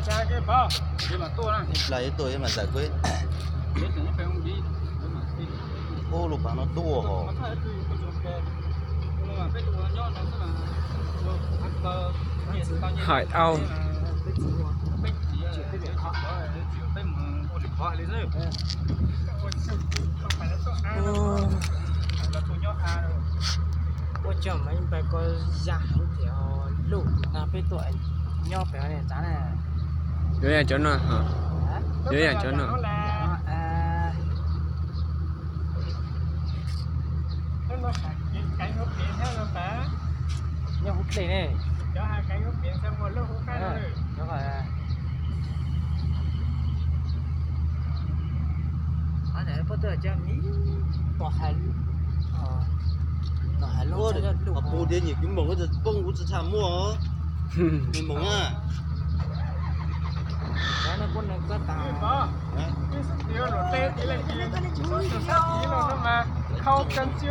Ib plag ib tuaj ib mam zais kuj. Ub, lub pas no tuaj hos. Hais au. Ua tsaug mas ib pab ko yam heev tiag, luj na peb tuaj nyob pem tsav na. Yuav yam cov no, yuav yam cov no. Nyob hauv dlej ne. Pus tias nyim kuv moom kuv tsis poob kuv tsis tshua muaj. Nws moom na. Khau kag ntsia